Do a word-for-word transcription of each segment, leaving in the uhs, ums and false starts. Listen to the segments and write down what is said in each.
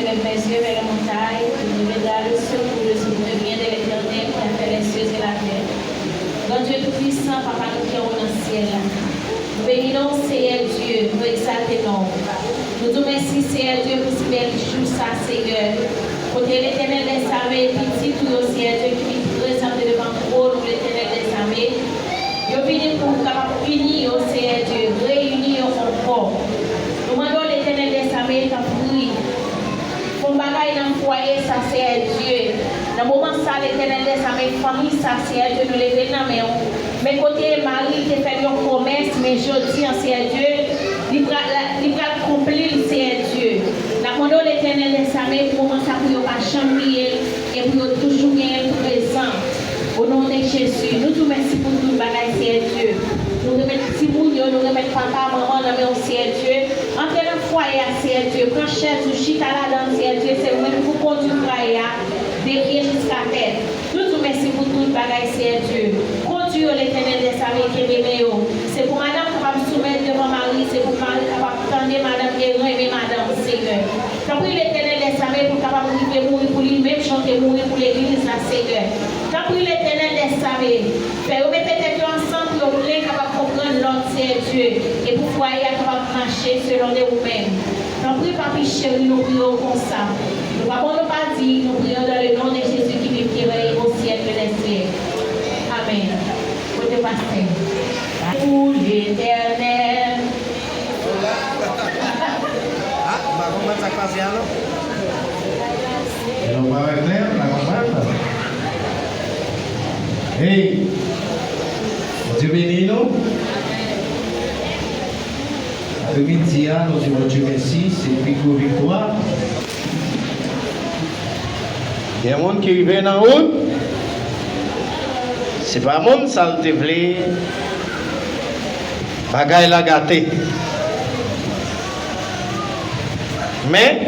Lève mes yeux vers les montagnes, d'où me viendra le secours. Le secours me vient de l'Éternel qui a fait les cieux et la terre. Grand Dieu Tout-Puissant, Papa nou ki anwo nan syèl la, nou beni non w, Seyè Dye, nou egzalte non w. Nou di w mèsi, Seyè Dye, pou si bèl jou sa, Seyè. Kote Letènèl dèzame, pitit ou yo, Seyè Dye, ki vin prezante devan twòn ou, Letènèl dèzame. Yo vini pou w kapab ini yo, Seyè Dye, reyini yo ankò. Nou mande w, Letènèl dèzame, tanpri, fè yon bagay nan fwaye sa, Seyè Dye. Nan moman sa, Letènèl dèzame, fanmi sa, Seyè Dye, nou leve l nan men w. Men kote mari te fè l yon pwomès, men jodi a, Seyè Dye, li pral, li pral konpli l, Seyè Dye. N ap mande w, Letènèl dèzame, pou moman sa, pou yo pa janm bliye l e pou yo toujou genyen l prezan. O non de Jezi, nou di w mèsi pou tout bagay, Seyè Dye. Nou remèt timoun yo, nou remèt papa, manman nan men w, Seyè Dye. Antre nan fwaye a, Seyè Dye. Pran chèz ou, chita ladan l, Seyè Dye. Se ou menm ki pou kondui fwaye a, de pye jiska tèt. Nou di w mèsi pou tout bagay, Seyè Dye. Kondui yo, Letènèl dèzame, kenbe men yo. Se pou madanm kapab soumèt devan mari, se pou mari kapab tande madanm e renmen madanm, Seyè. Tanpri, Letènèl dèzame, pou l kapab rive mouri pou li, menm jan w te mouri pou legliz la, Seyè. Tanpri, Letènèl dèzame, fè yo mete tèt yo ansanm pou yo byen kapab konprann lòd, Seyè Dye, e pou fwaye a kapab mache selon de ou menm. Tanpri, Papi cheri, nou priye w konsa. Nou pa bon, nou pa di, nou priye w dans le nom de Jésus qui vit, qui règne au siècle des siècles. Amèn. Kote pastè? Pou Letènèl. Ah, m pa konprann sa k pase a non. Lè w pa wè klè, m pa konprann. Hey! Bondye beni nou. Apremidi a, nou di Bondye mèsi, se pi gwo viktwa. Gen moun ki rive nan wout, se pa moun sa l te vle, bagay la gate. Men,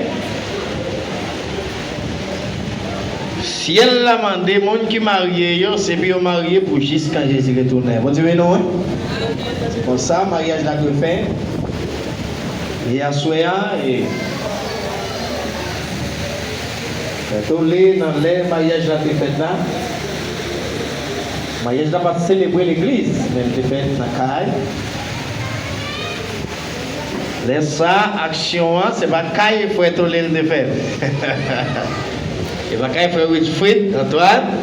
syèl la mande moun ki marye yo, se pou yo marye pou jis kan Jezi retounen. Bondye beni nou, wi. Se konsa maryaj la dwe fè. E aswè a, e, fè tole nan lè maryaj la te fèt la. Maryaj la pa t selebre legliz, men l te fèt nan kay. Lè sa, aksyon an, se pa kay frè Tole l te fèt. E pa kay frè Wilfrid Antoine.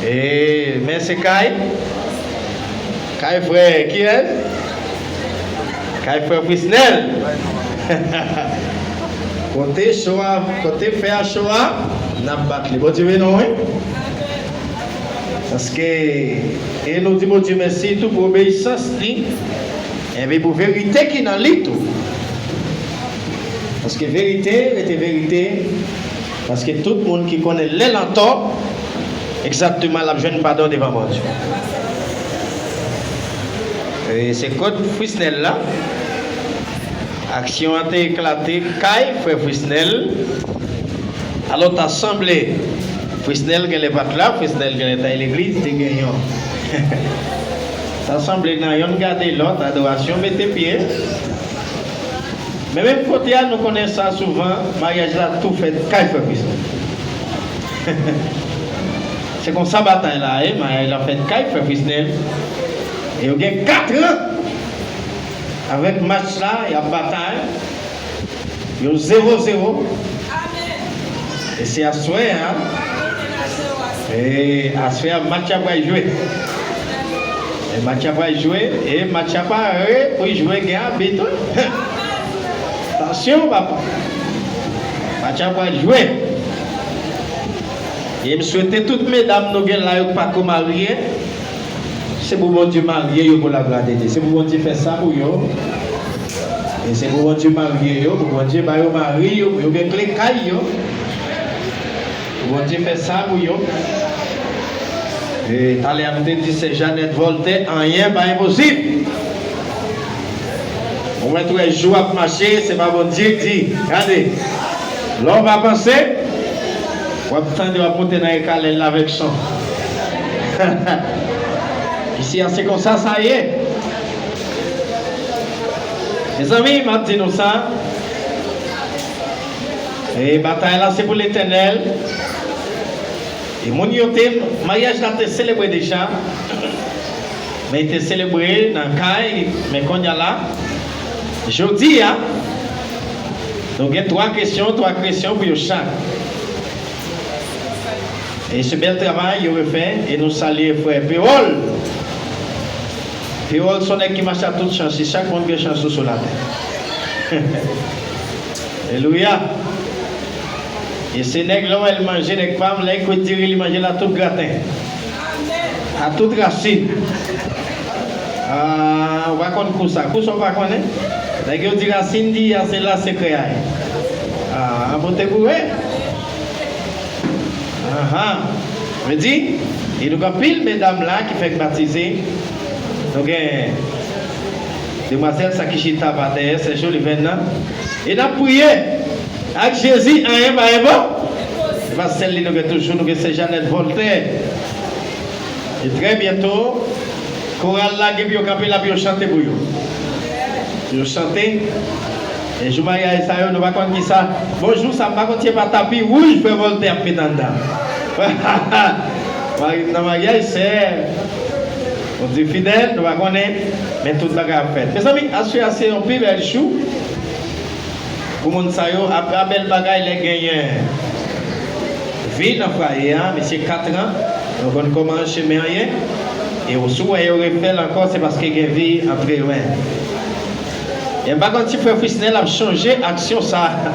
E, men se kay, kay frè kiyès? Kay frè Frisnel. Kote cho a, kote fè a cho a, n ap bat li. Bondye beni w, wi. Paske, e nou di Bondye mèsi tou pou obeyisans li. Enben, pou verite ki nan li tou. Paske verite rete verite. Paske tout moun ki konnen lè l antò, egzakteman l ap jwenn padon devan Bondye. E se kot Frisnel la. Aksyon an te eklate kay frè Frisnel. Alò, ta sanble Frisnel genlè pa t la, Frisnel genlè t al legliz, te gen yon. Ta sanble nan yonn gade lòt, adorasyon mete pye. Men menm kote a, nou konnen sa souvan, maryaj la tou fèt kay frè Frisnel. Se konsa batay la ye, maryaj la fèt kay frè Frisnel. E yo gen katran avèk match la, y ap batay. Yo zewo zewo. E se aswè a. E aswè a, match la pral jwe. E match la pral jwe. E match la pare pou jwe, gen abit, wi. Tansyon, papa. Match la pral jwe. E m swete tout medam nou gen la yo k pako marye. Se pou Bondye marye yo pou laglwa de Dye. Se pou Bondye fè sa pou yo. E se pou Bondye marye yo, pou Bondye ba yo mari yo, pou yo gen kle kay yo. Pou Bondye fè sa pou yo. E talè a m te di sè Jeannette Voltaire, anyen pa enposib. Ou mèt wè jou ap mache, se pa Bondye k di. Gade, lè w pa panse, w ap tande w ap monte nan ekalèl la avèk son. Isi a, se konsa sa ye. Mezanmi, m ap di nou sa. E batay la se pou Letènèl. E moun yo te, maryaj la te selebre deja. Men te selebre nan kay, men kounye a la, jodi a, nou gen twa kesyon, twa kesyon pou yo chak. E se bèl travay yo refè, e nou salye frè Pewòl. Pewòl se yon nèg ki mache ak tout chans, e chak moun gen chans sou, sou latè. Alelouya. E se nèg lè w wè l manje, nèg pa m, lè l kwit diri, li manje l a tout graten. A tout rasin. Ah, ou pa konn kou sa. Kou sa ou pa konnen? Nèg yo di rasin di a se la sekrè a ye. Ah, an pote boure. Aha. Vle di, e nou gen anpil medam la ki fèk batize. Nou gen demwazèl sa ki chita pa dèyè, sè Joliven nan. E n ap priye ak Jezi, anyen pa enpo. Se pa sèl li nou gen toujou, nou gen sè Jeannette Voltaire. E trè byento, koral la gen pou yo kanpe la pou yo chante pou yo. Pou yo chante. E jou maryaj sa yo, nou pa konn kisa. Bon, jou sa, m pa konn si se pa tapi wouj frè Voltaire ap met anndan. Mari, nan maryaj, sè, Bondye fidèl, nou pa konnen, men tout bagay ap fèt. Mezanmi, aswè a se yon pi bèl jou. Pou moun sa yo, ap, ap bèl bagay lè genyen vi nan fwaye a, mesye Katran, nou konn kòman chemen an ye. E si w wè yo refè l ankò, se paske gen vi antre yo. E m pa konn si frè Frisnel ap chonje aksyon sa a.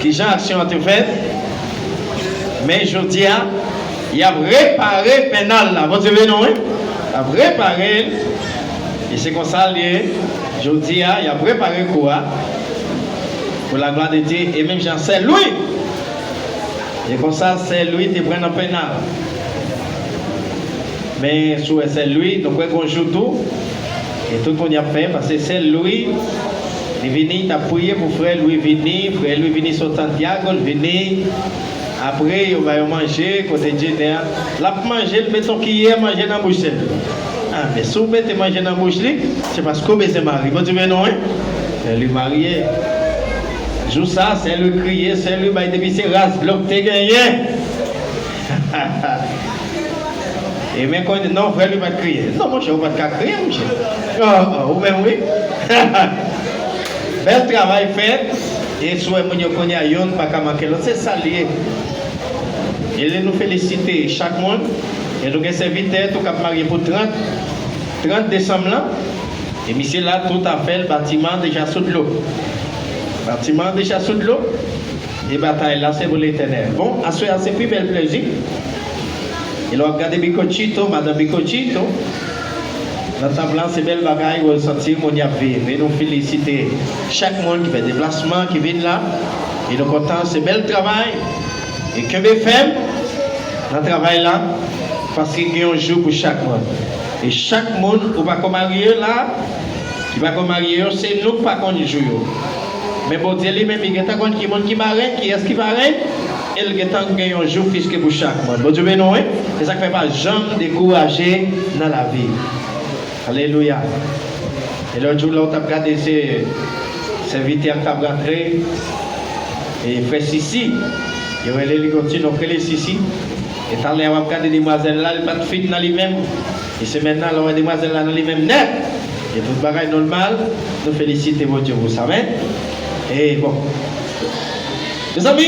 Kijan aksyon an te fèt? Men jodi a, y ap repare pennal la. Bondye beni w, wi. Y ap repare l. E se konsa l ye. Jodi a, y ap repare kou a. Pou la glwa de Dye. E menm jan sè Lwi. E konsa, sè Lwi te pran nan pennal. Men si w wè sè Lwi, nou kwè gon jou tou. E tout moun y ap fè, paske sè Lwi, li vini, t ap priye pou frè Lwi vini, frè Lwi vini sot Santiago, l vini. Apre, yo ba yo manje, kote Jenè a. L ap manje, l met yon kiyè manje nan bouch sè Lwi. Ah, men si w mete manje nan bouch li, se paske w bezwen mari. Bondye beni w, wi. Sè Lwi marye. Jou sa, sè Lwi kriye, sè Lwi bay depi se ras blòk te genyen. E men konn non, frè Lwi pa t kriye. Non, monchè, ou pa t ka kriye, monchè. Oh, oh, ou menm, wi. Bèl travay fèt. E si w wè moun yo kounye a, youn pa ka manke lòt. Se sa l ye. E lè nou felisite chak moun, e nou gen sèvitè tou k ap marye pou trant, trant desanm lan. E misye la, tout afè l, batiman an deja sou dlo. Batiman an deja sou dlo. E batay la, se pou Letènèl. Bon, aswè a, se pi bèl plezi. E lè w ap gade Bikochito, madan Bikochito, nan tanp lan, se bèl bagay, ou santi moun y ap viv. E nou felisite chak moun ki fè deplasman, ki vin la. E nou kontan, se bèl travay. E kenbe fèm nan travay la, paske gen yon jou pou chak moun. E chak moun ou pa ko marye la, ki pa ko marye yo, se nou k pa konn jou yo. Men Bondye li menm, li gentan konn ki moun ki marenn, kiyès ki parenn, e l gentan gen yon jou fiske pou chak moun. Bondye beni w, wi. Se sa k fè pa janm dekouraje nan lavi. Alelouya. E lòt jou la, w t ap gade se sèvitè a k t ap rantre, e frè Sisi, yo rele li yon ti non k rele Sisi. E talè a w ap gade demwazèl la, li pa t fit nan li menm. E semèn nan, lè w wè demwazèl la nan li menm nèt. E tout bagay nòmal, nou felisite Bondye pou sa. Amèn. E bon. Mezanmi,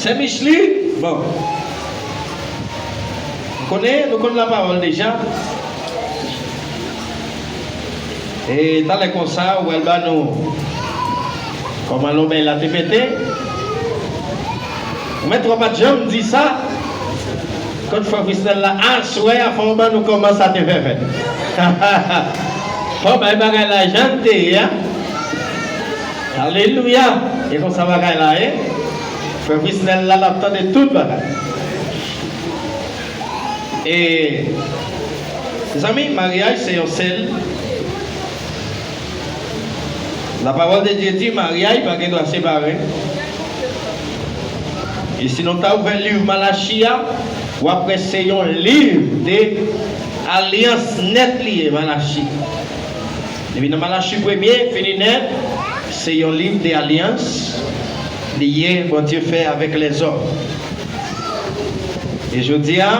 sè Michely, bon. Nou konnen, nou konn lapawòl deja. E talè konsa, ou pral ba nou kòman lòbèy la te pete. Ou mèt wè pa t janm di sa. Kot frè Frisnel la, aswè a, fò w ban nou kòman sa te fè fèt. Fò w bay bagay la jan l te ye a. Alelouya. E konsa bagay la ye. Frè Frisnel la, l ap tande tout bagay. E, mezanmi, maryaj se yon sèl. Lapawòl de Dye di, maryaj pa gen dwa separe. E si nou ta ouvè liv Malachi a, w ap wè se yon liv de alyans nèt li ye, Malachi. Depi nan Malachi premye, fini nèt, se yon liv de alyans. Lyen Bondye fè avèk lèzòm. E jodi a,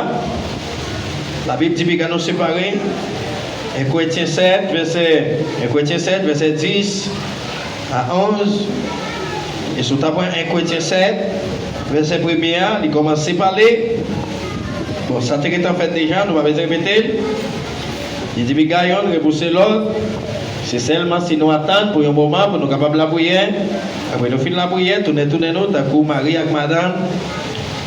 Labib di piga nou separe, en Korentyen sèt, vèsè, en Korentyen sèt, vèsè dis a onz. E si w ta pran en Korentyen sèt, vèsè premye a, li kòmanse pale. Bon, sa te gentan fèt deja, nou pa bezwen repete l. Li di piga yonn repouse lòt. Se sèlman si nou atann pou yon moman pou nou kapab lapriyè. Apre nou fin lapriyè, tounen tounen nou tankou mari ak madanm.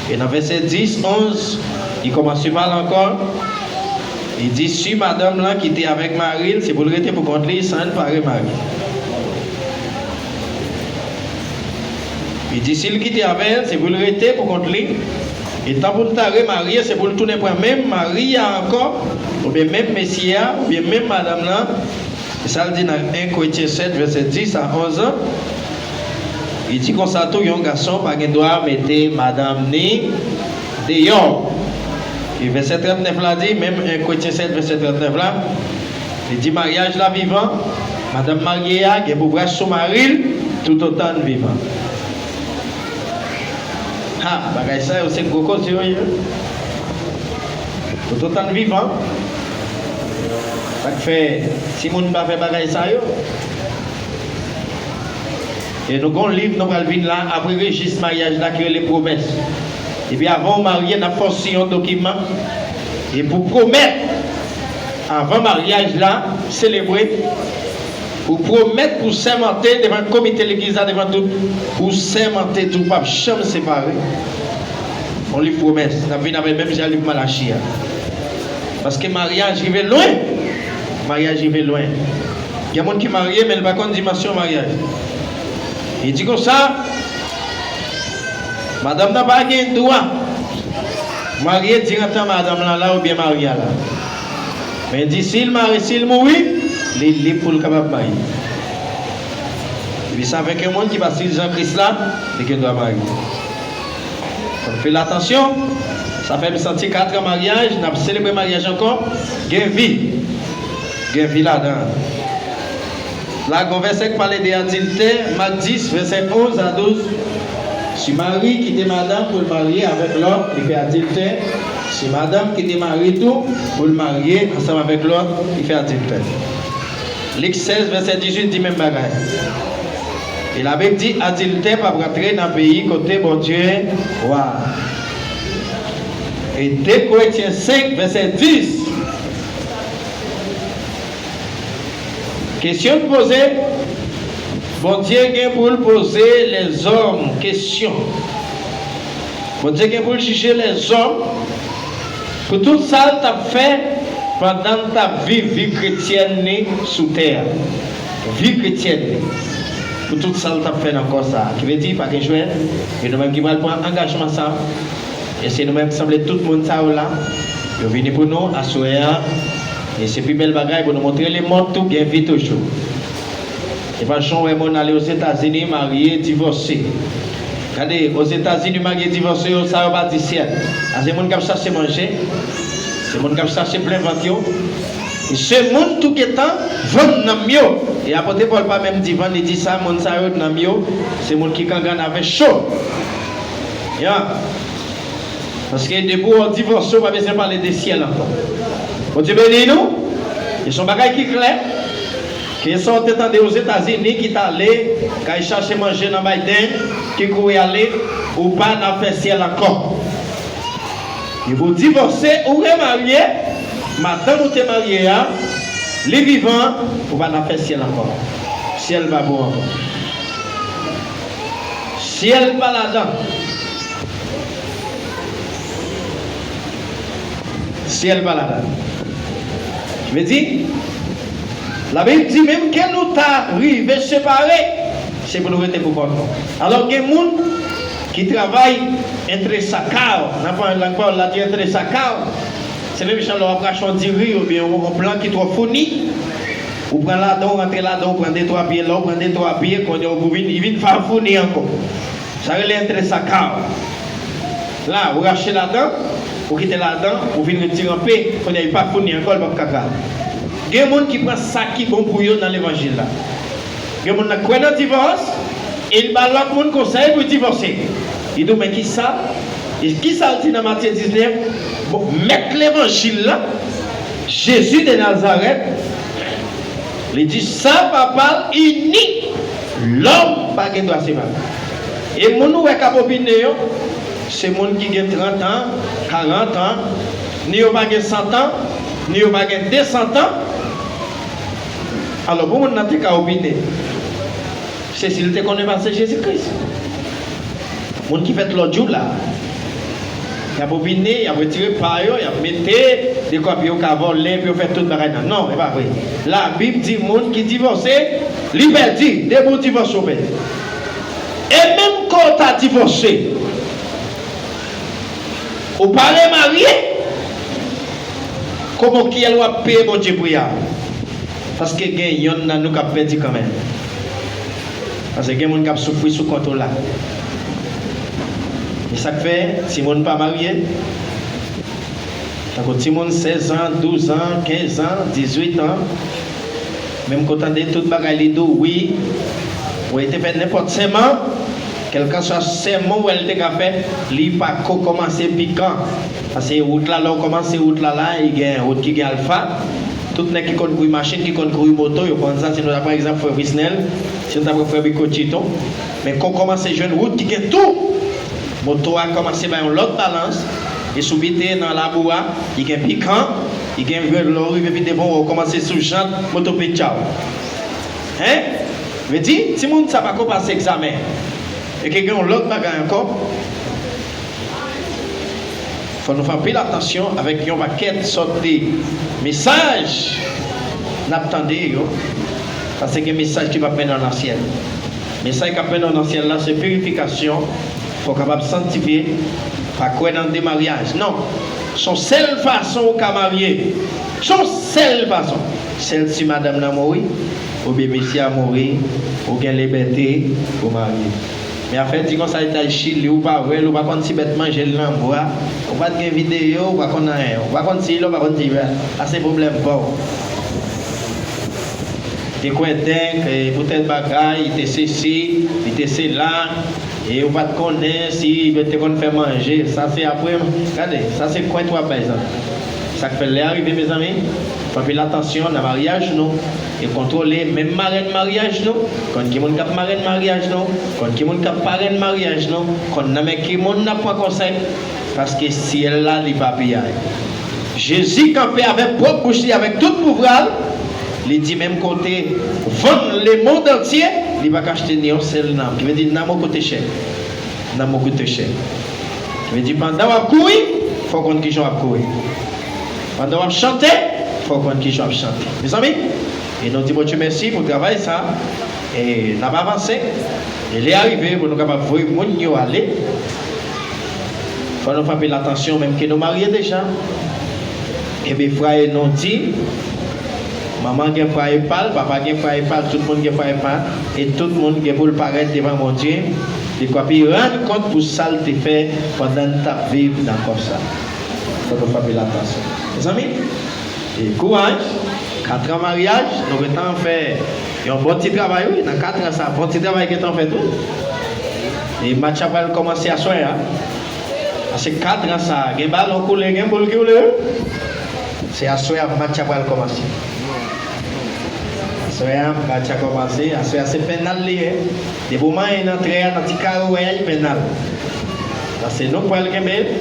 E nan vèsè dis, onz, li kòmanse pale ankò. Li di si madanm lan ki te avèk mari l, se pou l rete pou kont li san l pa remari. Li di si l kite avè l, se pou l rete pou kont li. E tan pou l ta remarye, se pou l tounen pran menm mari a ankò, oubyen menm mesye a, oubyen menm madanm lan. E sa l di nan en Korentyen sèt, vèsè dis a onz an. Li di konsa tou, yon gason pa gen dwa mete madanm ni deyò. E vèsè trannèf la di, menm en Korentyen sèt, vèsè trannèf la, li di maryaj la vivan, madanm marye a gen pou pran sou mari l toutotan l vivan. Ha, bagay sa yo se gwo koze yo ye. Toutotan l vivan. Sa k fè timoun pa fè bagay sa yo. E nou gon liv nou pral vin la apre rejis maryaj la ki rele pwomès. Epi avan w marye, n ap fè w siyen yon dokiman. E pou pwomèt, avan maryaj la, selebre, ou pwomèt pou sèmante devan komite legliz la, devan tout, ou sèmante di w p ap janm separe. On liv pwomès, n ap vin avè l menm jan liv Malachi a. Paske maryaj rive lwen. Maryaj rive lwen. Gen moun ki marye, men l pa konn dimansyon maryaj. Li di konsa, madanm nan pa gen dwa marye diran tan madanm lan la oubyen mari a la. Men di si l mari, si l mouri, li lib pou l kapab marye. Epi sa avèk yon moun ki pa swiv jan Kris la, li gen dwa marye. Fò n fè atansyon. Sa fè m santi katran maryaj, n ap selebre maryaj ankò. Gen vi. Gen vi ladan. La, gon vèsè k pale de adiltè, Mak dis, vèsè onz a douz. Si mari kite madanm pou l marye avèk lòt, li fè adiltè. Si madanm kite mari tou, pou l marye ansanm avèk lòt, li fè adiltè. Lik sèz, vèsè dizuit di menm bagay. E Labib di, adiltè p ap rantre nan peyi kote Bondye wa. E de Korentyen senk, vèsè dis. Kesyon n poze, Bondye gen pou l poze lèzòm kesyon. Bondye gen pou l jije lèzòm pou tout sa l t ap fè pandan l t ap viv vi kretyèn li sou tè a. Vi kretyèn li. Pou tout sa l t ap fè nan kò sa a. Ki vle di, pa gen jwèt, e nou menm ki pral pran angajman sa a. E se nou menm ki sanble tout moun sa yo la. Yo vini pou nou aswè a. E se pi bèl bagay pou nou montre lemonn tou gen vi toujou. E pa jan w wè moun ale Ozetazini, marye, divòse. Gade, Ozetazini, marye, divòse yo, sa yo pa di syèl. A se moun k ap chache manje, se moun k ap chache plen vant yo. E se moun tou gentan vann nanm yo. E apot Pòl pa menm di vann, li di sa, moun sa yo, nanm yo, se moun ki kangrenn avè cho. Ya. Paske depi w divòse, w pa bezwen pale de syèl ankò. Bondye beni nou. E se yon bagay ki klè. Ke sa w te tande Ozetazini ki t ale kay chache manje nan Biden, ki kouri ale, ou pa nan fè syèl ankò. Depi w divòse, ou remarye, madanm ou te marye a, li vivan, ou pa nan fè syèl ankò. Syèl pa pou ou ankò. Syèl pa ladan. Syèl pa ladan. Vle di, Labib di menm ke nou ta rive separe, se pou nou rete pou kont nou. Alò, gen moun ki travay entre sacados, nan lang pawòl la di entre sacados, se menm jan lè w ap rache yon diri oubyen yon, yon blan ki twò founi, ou pran ladan, ou rantre ladan, ou pran de twa pye, lè w pran de twa pye, kounye a ou vin, li vin pa founi ankò. Sa rele entre sacados. La, ou rache ladan, ou kite ladan, ou vin ret ti ranpe, kounye a li pa founi ankò, li p ap ka travay. Gen moun ki pran sa ki bon pou yo nan levanjil la. Gen moun nan kwè nan divòs, E li ba lòt moun konsèy pou divòse. Li di w, men kisa? E kisa l di nan Matye diznèf? Bon, mèt levanjil la, Jezi de Nazarèt, li di sa papa l ini, lòm pa gen dwa separe. E moun ou wè k ap opine yo, se moun ki gen trant an, karant an, ni yo pa gen san tan, ni yo pa gen de san tan. Alò, pou moun nan te ka opine, se si l te konnen pase Jezi Kris. Moun ki fèt lòt jou la, y ap opine, y ap retire pa yo, y ap mete, dekwa pou yo ka vòlè, pou yo fè tout bagay nan. Non, e pa vre. Labib di moun ki divòse, li pèdi. Depi w divòse, w pèdi. E menm kan w ta divòse, ou pa remarye, kòman kiyès w ap peye Bondye pri a? Paske gen yonn nan nou k ap pèdi kanmenm. Paske gen moun k ap soufri sou kont ou la. E sa k fè timoun pa marye. Tankou timoun sèz an, douz an, kenz an, dizuit an, menm ke w tande tout bagay li di w wi, ou te fè nenpòt sèman, kèlkanswa sèman w wè l te ka fè, li pa ko kòmanse pikan. Paske wout la, lè w kòmanse wout la la, li gen wout ki gen alfa. Tout nèg ki konn kouri machin, ki konn kouri moto, yo konn sa. Si nou ta pran egzanp frè Visnèl, si nou ta pran frè Biko Chiton, men kon kòmanse jwenn wout ki gen tou, moto a kòmanse bay yon lòt balans, e si w bite nan labou a, li gen pikan, li gen vre, lè w rive pi devan, w kòmanse sou jant, moto pe tchaw. Hein? Vle di, timoun sa pa ko pase egzamen. E ke gen yon lòt bagay ankò. Fò nou fè anpil atansyon avèk yon pakèt sòt de mesaj n ap tande yo, paske gen mesaj ki p ap mennen w nan syèl. Mesaj k ap mennen w nan syèl la, se pirifikasyon, fò w kapab sanktifye, pa kwè nan de maryaj. Non, se yon sèl fason ou ka marye. Se yon sèl fason. Sèl si madanm nan mouri, oubyen mesye a mouri, ou gen libète pou marye. Men afè di konsa, li t al Chili, ou pa wè l, ou pa konn si bèt manje l nan bwa, ou pa t gen videyo, ou pa konn anyen, ou pa konn si li la, ou pa konn si li pa. Sa se pwoblèm pa w. Te kwè dèk, e, poutèt bagay, li te sesi, li te sela, e ou pa t konnen si li te konn fè manje. Sa se apre, gade, sa se kwent w ap bay zanmi. Sa k fè lè a rive, mezanmi, fè anpil atansyon nan maryaj nou e kontwole menm marèn maryaj nou, konn ki moun k ap marèn maryaj nou, konn ki moun k ap parèn maryaj nou, konn nan men ki moun n ap pran konsèy, paske syèl la, li pa piyay. Jezi kanpe avèk pwòp bouch li, avèk tout pouvwa l, li di, menm ke w te vann lemonn antye, li pa ka achte ni yon sèl nanm. Ki vle di, nanm ou koute chè. Nanm ou koute chè. Ki vle di, pandan w ap kouri, fò w konn kijan w ap kouri. Pandan w ap chante, fò w konn kijan w ap chante. Mezanmi, e nou di Bondye mèsi pou travay sa. E n ap avanse. E lè a rive pou nou kapab voye moun yo ale. Fò nou fè anpil atansyon, menm ke nou marye deja. Ebyen, fwaye nou di, manman gen fwaye pa l, papa gen fwaye pa l, tout moun gen fwaye pa l, e tout moun gen pou l parèt devan Bondye, li kapab rann kont pou sa l te fè pandan l t ap viv nan kò sa. Fò nou fè anpil atansyon. Mezanmi, e kouraj. Kat an maryaj, nou gentan fè yon bon ti travay, wi. Nan kat an sa, bon ti travay gentan fèt, wi. E match la pral kòmanse aswè a. Paske kat an sa, gen balon koule, gen boul ki woule, wi. Se aswè a match la pral kòmanse. Aswè a match la kòmanse, aswè a se pennal li ye. Depi w manyen nan trè a, nan ti kare w wè a, li pennal. Paske nou pral kenbe l,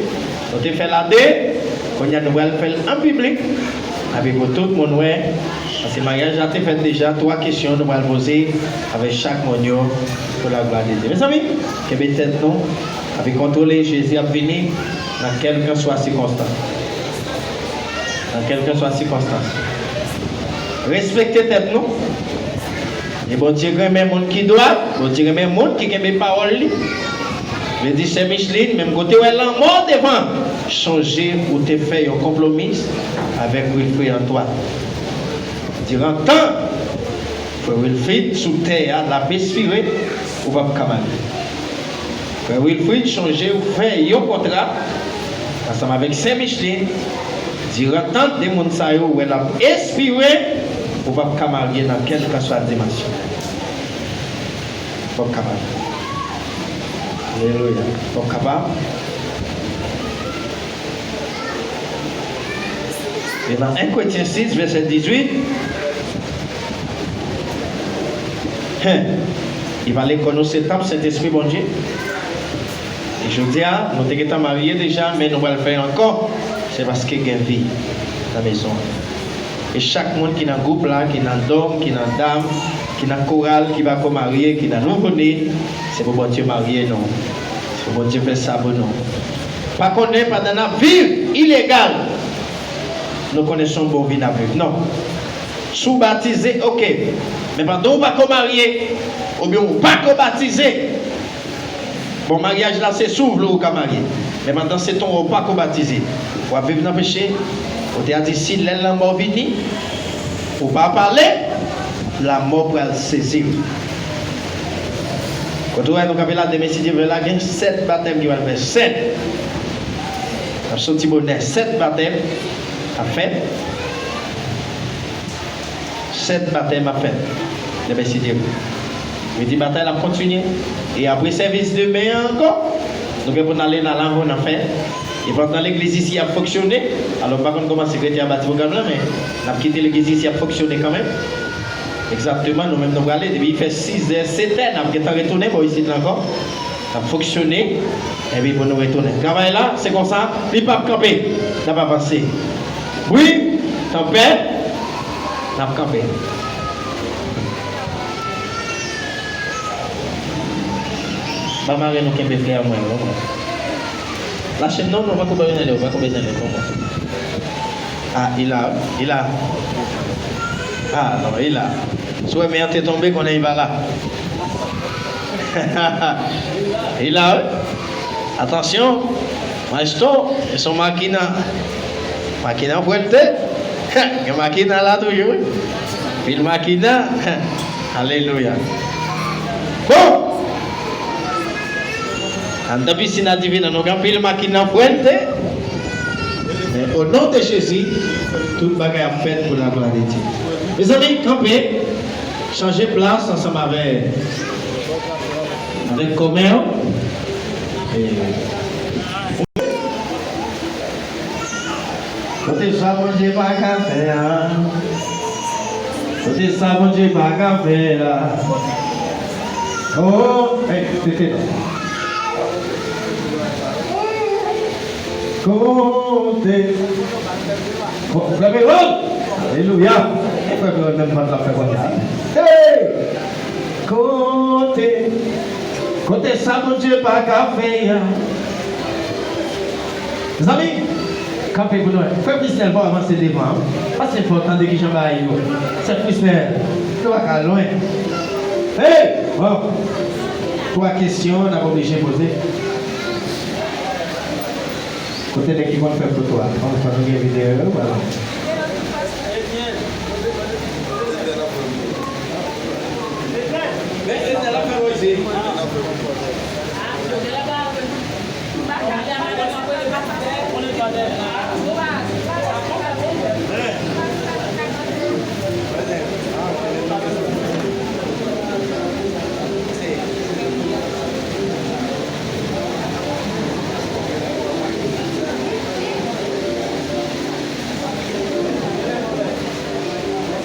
nou te fè l a de, kounye a nou pral fè l an piblik, epi pou tout moun wè, paske maryaj la te fèt deja, twa kesyon nou pral poze avèk chak moun yo pou laglwa de Dye. Mezanmi, kenbe tèt nou, epi kontwole, Jezi ap vini nan kèlkanswa sikonstans. Nan kèlkanswa sikonstans. Respekte tèt nou. E Bondye renmen moun ki dwat, Bondye renmen moun ki kenbe pawòl li. Vle di, sè Micheline, menm kote w wè lanmò devan, chonje ou te fè yon konpwomi avèk Wilfrid Antoine. Diran tan frè Wilfrid sou tè a, l ap espire ou p ap ka marye. Frè Wilfrid, chonje ou fè yon kontra ansanm avèk sè Micheline. Diran tan de moun sa yo wè l ap espire ou p ap ka marye nan kèlkanswa dimansyon. P ap ka marye. Alelouya. Fò w kapab. E nan en Kretyen sis, vèsè dizuit, hen, li pale kò nou se tanp Sentespri Bondye. E jodi a, nou te gentan marye deja, men nou pral fè ankò. Se paske gen vi nan mezon an. E chak moun ki nan gwoup la, ki nan dòm, ki nan dam, ki nan koral, ki pako marye, ki nan nouvo ne, se pou Bondye marye nou. Se pou Bondye fè sa pou nou. Pa konnen pandan n ap viv ilegal, nou konnen se yon bon vi n ap viv. Non. Si w batize, oke. Men pandan w pako marye, oubyen w pako batize, bon, maryaj la se si w vle w ka marye. Men pandan se tan w pako batize, w ap viv nan peche. Kote a di, si lè lanmò vini, ou pa pale, lanmò pral sezi w. Kote w wè nou kanpe la, demen si Dye vle la, gen sèt batèm ki pral fèt. Sèt. N ap soti bonè. Sèt batèm ap fèt. Sèt batèm ap fèt. Demen si Dye vle. Yo di batay la ap kontinye. E apre sèvis demen an ankò, nou gen pou n ale nan lago nan fè. E pandan legliz isi ap fonksyone, alò m pa konn kòman sekretè a bati pwogram lan, men n ap kite legliz isi ap fonksyone kanmenm. Egzakteman, nou menm nou prale, depi fè sizè, setè, n ap gentan retounen bò isit la ankò. N ap fonksyone, epi pou nou retounen. Travay la, se konsa, li p ap kanpe. N ap avanse. Bri, tanpèt, n ap kanpe. Ban mari nou kenbe frè mwen, non. Lache m non, non, pa kou bezwen li, pa kou bezwen li, non. Ah, li la, li la. Ah, non, li la. Si w wè men an te tonbe, konnen li pa la. Li la, wi. Atansyon, maestro, e son makina. Makina fwète. Gen makina la toujou, wi. Pil makina. Alelouya. Bon! Anndan pisin adivinan, nou gen anpil makina fwète. Men o non de Jezi, tout bagay ap fèt pou laglwa de Dye. Mezanmi, kanpe, chanje plas ansanm avè, avèk kòmè w. E, kote sa Bondye pa ka fè a? Kote sa Bondye pa ka fè a? Oh, hey, tete non. Kote, ko-, frè Perol! Alelouya! Frè Perol, menm pant la fè konsa. Hey! Kote, kote sa Bondye pa ka fè a? Zanmi, kanpe pou nou. Frè Frisnel, pa w avanse devan. Pase fò, tande kijan bagay yo. Sè Frisnel, nou pa ka lwen. Hey! Bon. Twa kesyon n ap oblije poze. Kote nèg ki konn fè foto a? Bon, fò nou gen videyo yo, pa non.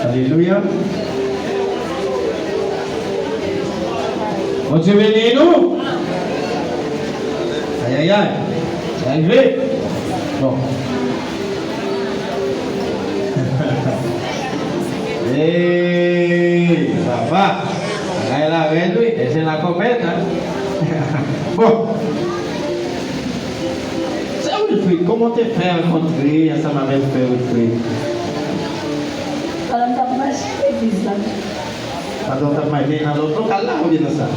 Alelouya. Bondye beni nou. Ayayay. Sa rive. Bon. Hey, papa. Bagay la rèd, wi. E se la kòmèt, hein? Bon. Sè Wilfrid, kòman w te fè rankontre ansanm avèk frè Wilfrid? Pandan m t ap mache legliz la. Pandan w t ap mache, men nan lòt lokal la oubyen nan sa?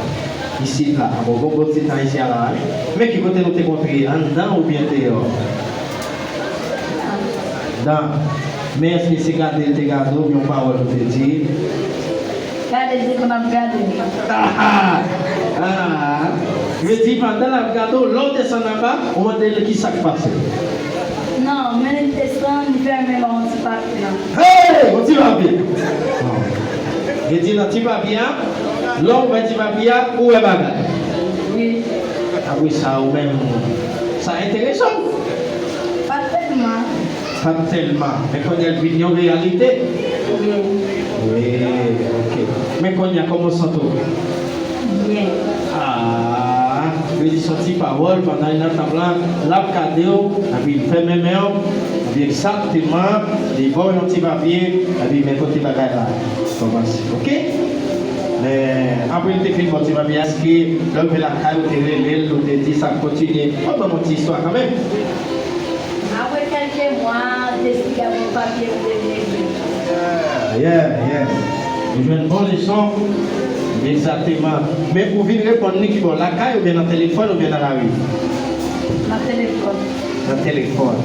Isit la. Bon, bon, bon, ti tan isi a la, wi. Men ki kote nou te kontre, anndan oubyen deyò? Anndan. Men èske se gade l te gade w, yon pawòl ou te di? Gade l te konn ap gade m. Ah! Ah! Vle di, pandan l ap gade w, lè w desann anba, ou mande l ki sa k pase. Non, men lè l desann, li fèmen m yon ti papye la. Hey! Yon ti papye! Vle di, nan ti papye a, lè w wè ti papye a, ou wè bagay. Wi. Wi, sa ou menm, sa enterese w? Pa tèlman. Pa tèlman. Men kounye a l vin yon reyalite? Wi. Wi, ok. Men kounye a, kòman w santi w? Byen. Ah, vle di se yon ti pawòl pandan l nan tanp lan, l ap gade w, epi l fèmen men w, epi egzakteman, li ba w yon ti papye, epi men kote bagay la kòmanse, ok? Men, apre l te fin ba w ti papye a, èske lè w rive lakay, ou te rele l, ou te di sa ap kontinye? Fò w ban m yon ti istwa kanmenm. Apre kèlke mwa, m te sou yon papye m te vle li. Yeah, yeah, yeah. Ou jwenn bon leson. Egzakteman. Men ou vin reponn li kibò? Lakay oubyen nan telefòn oubyen nan lari? Nan telefòn. Nan telefòn.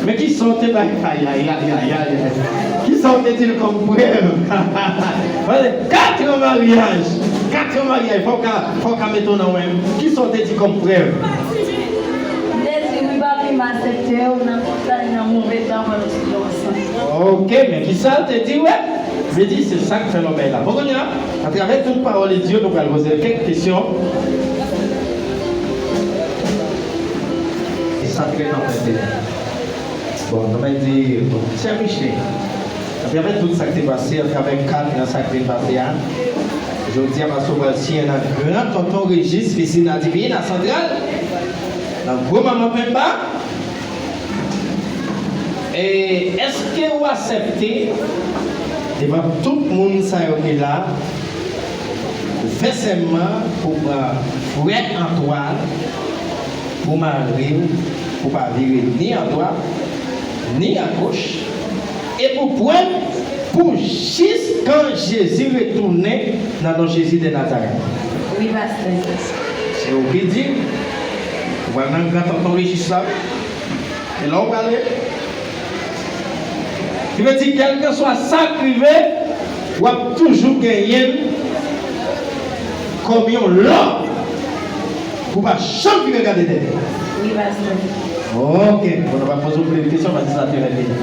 Men kisa w te bay? Ay, ay, ay, ay, ay, ay. Kisa w te di l kòm prèv? Pale, kat an maryaj. Kat an maryaj. Fò w ka, fò w ka mete w nan wen. Kisa w te di kòm prèv? M te di wi, papi, m aksepte w nan tout tan, nan move tan, pandan tout tan ansanm. Ok, men kisa l te di, wè? Vle di, se sa k fè lòt bagay la. Bon, kounye a, atravè tout pawòl de Dye, nou pral poze l kèk kesyon. E sa trè enpòtan. Bon, nou mèt di, bon, chè Miche, atravè tout sa k te pase, atravè kat nan sa k vin pase a, jodi a, pastè pral siyen nan gran tonton Rejis, Piscina Divina Central, nan gwo manman Pemba. E èske w aksepte, devan tout moun sa yo ki la, ou fè sèman pou pran frè Antwàn pou mari w, pou pa vire ni adwat, ni agoch, e pou pran pou jiskan Jezi retounen nan non Jezi de Nazarèt? Wi, pastè. Se ou ki di. Ou pral nan gran tonton Rejis la. E la w prale. Ki vle di, kèlkeswa sa k rive, w ap toujou genyen l kòm yon lòd pou w pa janm vire gade dèyè. Wi, pastè. Ok. Bon, nou pa poze w pil kesyon, paske sa te règle.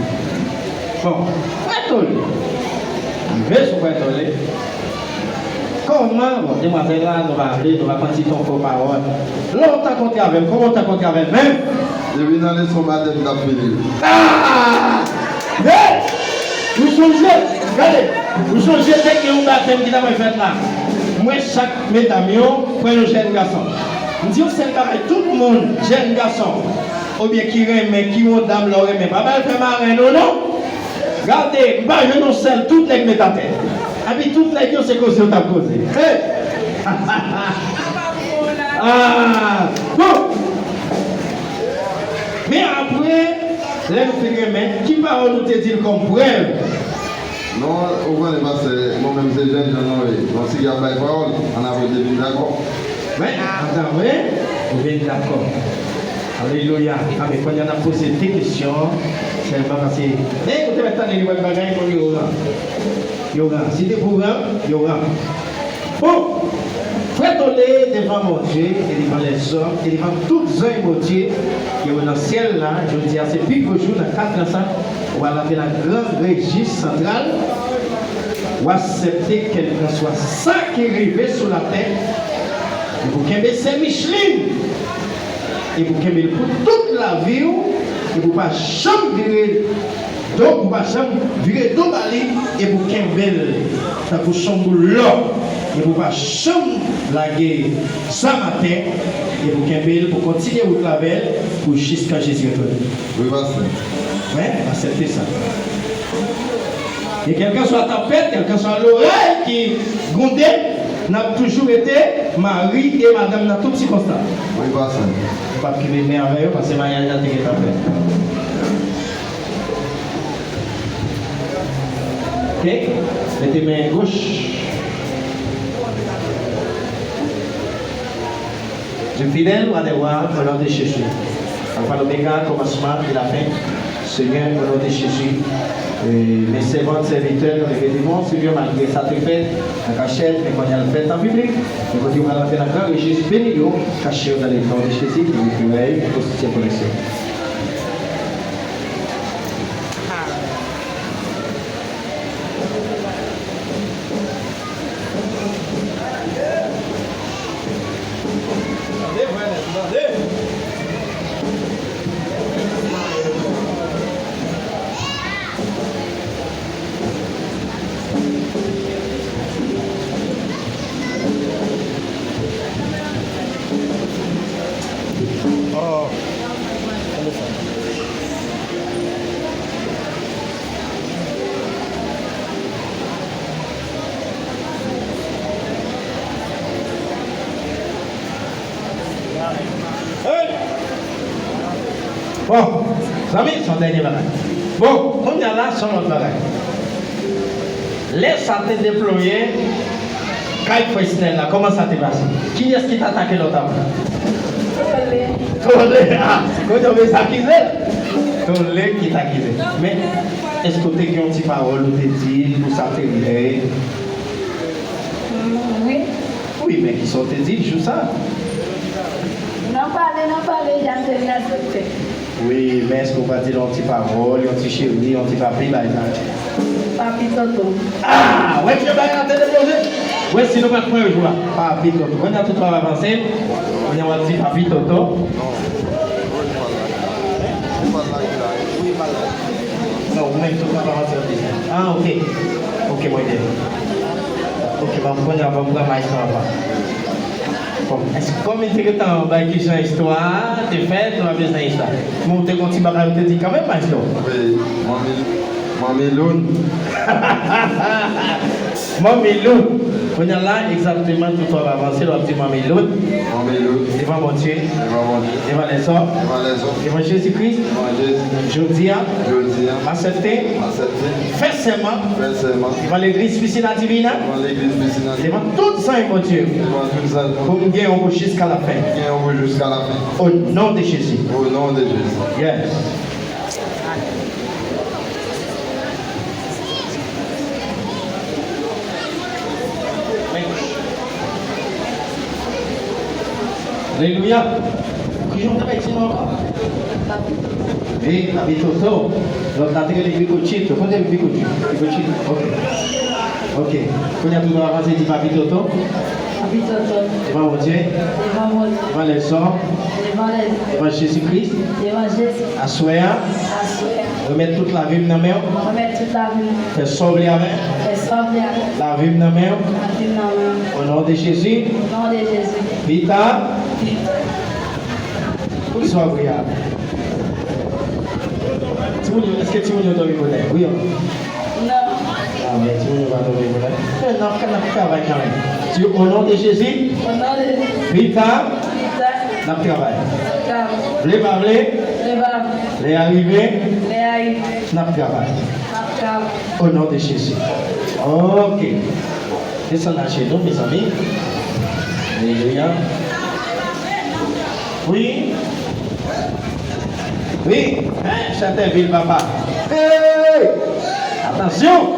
Bon, Frè Tolé. Rive sou Frè Tolé. Kòman, bon, demwazèl la, nou pa vle, nou pa pran ti tonton pawòl. Lè w t ap kontre avè l, kòman w t ap kontre avè l menm? Depi nan leson batèm, m t ap fini l. Ah! Men, ou sonje, gade, ou sonje te gen yon batèm ki t ap fèt la. M wè chak medam yo pran yon jèn gason. M di yon sèl bagay, tout moun, jèn gason, oubyen ki renmen, ki yon dam lè w renmen, pa ba l fè marenn ou non. Gade, m pa jwenn yon sèl, tout nèg met atè. Epi tout nèg yo se koze yo t ap koze. Hey! Ah, bon. Men apre, lè nou fin renmen, ki pawòl ou te di l kòm prèv? Non, ou konnen, pastè, mwen menm se jènjan nou ye. Yon ti gè ap bay pawòl, ann apre te vin dakò. Men, ann apre, ou vin dakò. Alelouya. Amen. Kounye a n ap poze de kesyon sèlman, paske, men, ou te mèt tande li wè bagay, moun yo ran. Yo ran. Si te pou ran, yo ran. Bon, Frè Tolé, devan Bondye e devan lèzòm e devan tout zanj Bondye ki yo nan syèl la, jodi a se pi gwo jou nan kat lan sa, w al antre nan gran rejis santral, w aksepte kèlkanswa sa ki rive sou latè, e pou kenbe Sen Micheline, e pou kenbe l pou tout lavi w, e pou pa janm vire do, pou pa janm vire do ba li, e pou kenbe l tankou s on boul lò, e pou pa janm lage zam atè, e pou kenbe l, pou kontinye wout la avè l, pou jiskan Jezi retounen. Wi, pastè. Wi, aksepte sa. E kèlkanswa tanpèt, kèlkanswa loray ki gwonde, n ap toujou rete mari e madanm nan tout sikonstans. Wi, pastè. Ou p ap kenbe men avè yo, paske maryaj la te gentan fèt. Ok? Mete men goch. Dieu fidèle, roi des rois, au nom de Jésus. Alpha, l'oméga, commencement et la fin. Seigneur, au nom de Jésus. E, men sèvant, sèvitè, nou leve devan w, Senyè, malgre sa te fèt nan kachèt, men kounye a l fèt an piblik. Men kote yo pral antre nan gran rejis, beni yo, kache yo dans le nom de Jésus, ki retirè yo, ki konstitye koneksyon. Bon, zanmi, se yon dènye bagay. Bon, kounye a la, se yon lòt bagay. Lè sa te deploye kay frè Snèl la, kòman sa te pase? Kiyès ki t atake lòt avè? Tole. Tole, ah, kote w vle akize? Tole ki t akize. Men, èske w te gen yon ti pawòl ou te di l pou sa te rive? Mm, wi. Wi, men kisa w te di l jou sa? Nan pale, nan pale, Jan te vin aksepte. Wi, men èske w pa di l yon ti pawòl, yon ti cheri, yon ti papi, bay sa? Papi Toto. Ah, wè jan bagay la te depoze. Wè si nou pa t pran jou a. Papi Toto. Kounye a tout w ap avanse. Kounye a w ap di Papi Toto. Non, ou menm tout w ap avanse. Ah, ok. Ok, mwen byen. Ok, bon, kounye a ban m pran mic lan anvan. Bon, èske kòm li te gentan bay kijan istwa a te fèt, nou pa bezwen istwa. Men w te gon ti bagay ou te di kanmenm, maestro. Wi, Manmi, Manmi Loun. Manmi Loun. Kounye a la, egzakteman, tout w ap avanse, w ap di Manmi Loun. Manmi Loun. Devan Bondye. Devan Bondye. Devan lèzòm. Devan lèzòm. Devan Jezi Kris. Devan Jezi. Jodi a. Jodi a. M aksepte. M aksepte. Fè sèman. Fè sèman. Devan legliz Piscina Divina. Devan legliz Piscina Divina. Devan tout zanj Bondye. Devan tout zanj Bondye. Pou m gen yon bouch jiska lafen. Gen yon bouch jiska lafen. O non de Jezi. O non de Jezi. Yes. Alelouya. Kijan w te bay ti non ankò? Wi, Papi Toto. Lòt la te rele Ricochito. Kote Ricochito? Ricochito. Ok. Ok. Kounye a tou nou avanse di Papi Toto. Papi Toto. Devan Bondye. Devan Bondye. Devan lèzòm. Devan lèzòm. Devan Jezi Kris. Devan Jezi. Aswè a. Aswè a. Remèt tout lavi m nan men w. Remèt tout lavi m. Fè sa w vle avè l. Fè sa w vle avè l. Lavi m nan men w. Lavi m nan men w. O non de Jezi. O non de Jezi. Pita. Pita. Poukisa w ap ri a? Timoun yo, èske timoun yo dòmi bonè? Wi, an. Non. Ah, men timoun yo pa dòmi bonè. Men n ap, n ap travay kanmenm. Di, o non de Jezi. O non de Jezi. Pita. Pita. N ap travay. N ap travay. Vle pa vle. Vle pa vle. Lè a rive. Lè a rive. N ap travay. N ap travay. O non de Jezi. Ok. Desann ajenou, mezanmi. Alelouya. Wi. Wi. Hein, chante vil papa. Hey! Atansyon!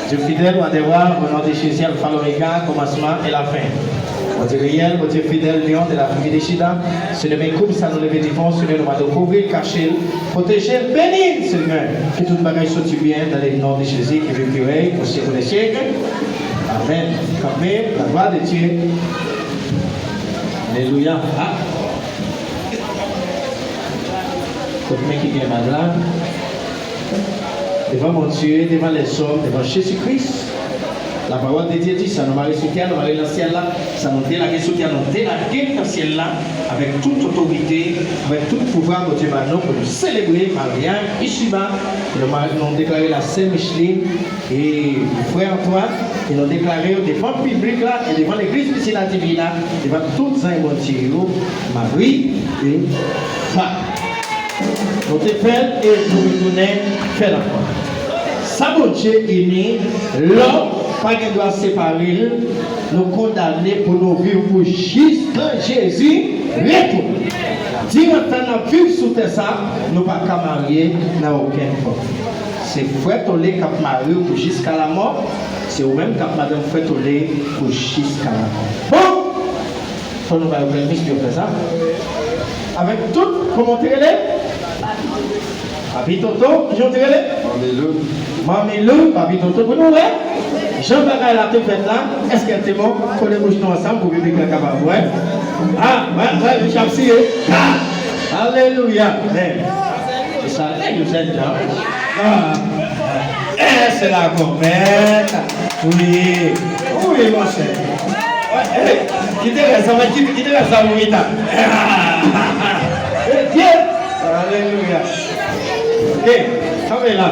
Dieu fidèle, roi des rois, au nom de Jésus, Alpha, l'Oméga, commencement et la fin. Bondye reyèl, Bondye fidèl, Lion de la tribu de Juda, se nan men koub sa nou leve devan w, Senyè, nou mande w kouvri l, kache l, pwoteje l, beni l, Senyè. Ke tout bagay soti byen, dans le nom de Jésus, ki viv, ki rèy, pou syèk dè syèk. Amèn. Kanpe, la gloire de Dieu. Alelouya. Ah. Kot men ki gen mal la? Devan Bondye, devan lèzòm, devan Jezi Kris. La parole de Dieu dit, sa nou mare sou tè a, nou mare nan syèl la. Sa nou delage sou tè a, nou delage nan syèl la. Avèk tout otorite, avèk tout pouvwa Bondye ba nou pou nou selebre maryaj Ishiba. E nou ma-, nou deklare la sè Micheline e frè Antoine, e nou deklare yo devan piblik la e devan legliz Piscina Divina, devan tout zanj Bondye yo, mari e fanm. Nou te fè l e nou retounen fè l ankò. Sa Bondye ini, lòm pa gen dwa separe l, nou kondane pou nou viv pou jistan Jezi retounen. Diran tan n ap viv sou tè sa, nou pa ka marye nan okenn fòm. Se frè Tole k ap mare w pou jiska lamò, se ou menm k ap madanm frè Tole pou jiska lamò. Bon! Fò nou ba yo pèmis pou yo fè sa. Avèk tout, kòman w te rele? Papi Toto, kijan w te rele? Manmi Lou. Manmi Lou, Papi Toto, pou nou wè jan bagay la te fèt la, èske l te bon? Kole bouch nou ansanm pou piblik la kapab wè. Ah, wè, wè, misye ap siye. Ah! Alelouya. Men, se sa, nèg yo jèn jan. Ah. Eh, c'est la commère. Wi. Wi, monchè. Eh, kite rès sa, kite, kite rès sa pou pita. Eh, Dye. Alelouya. Ok, kanpe la.